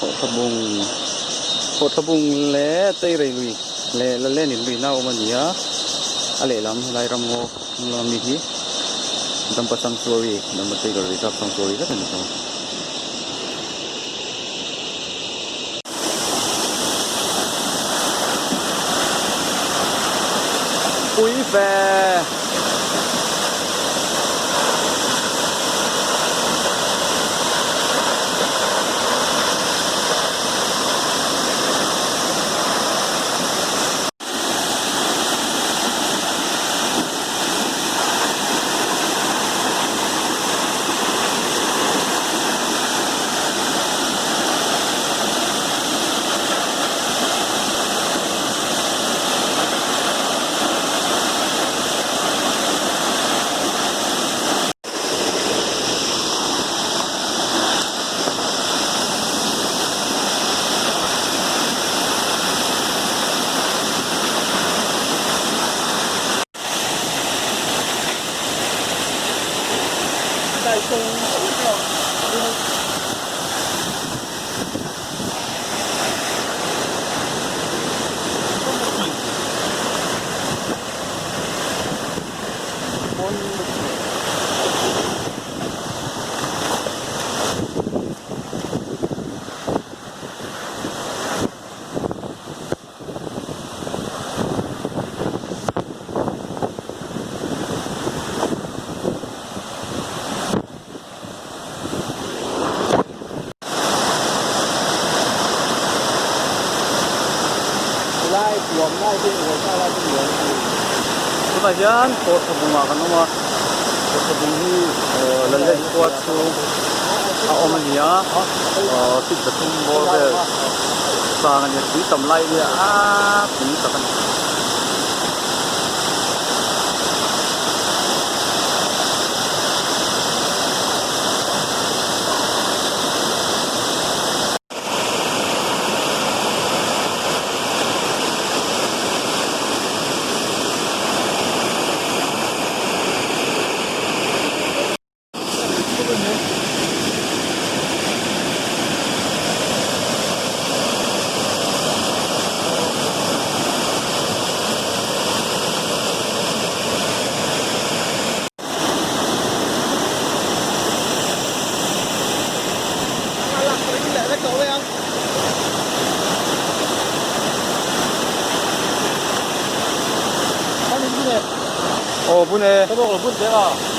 Khawhthla bung khawhthla bung leh Teirei lui leh Lalen in luihna a awm a ni a a lehlam helai ramngaw hnung lama mi hi Dampa Sanctuary Dampa Tiger Reserve Sanctuary vek a ni thung. Pui ve. Tunah hian kawrtha bungah kan awm a, kawrtha bung hi Lallen khua chhung a awm a ni a, feet pathum bawr vel sang a ni a, tui tam lai nia a pui tak a ni. Aw bun e.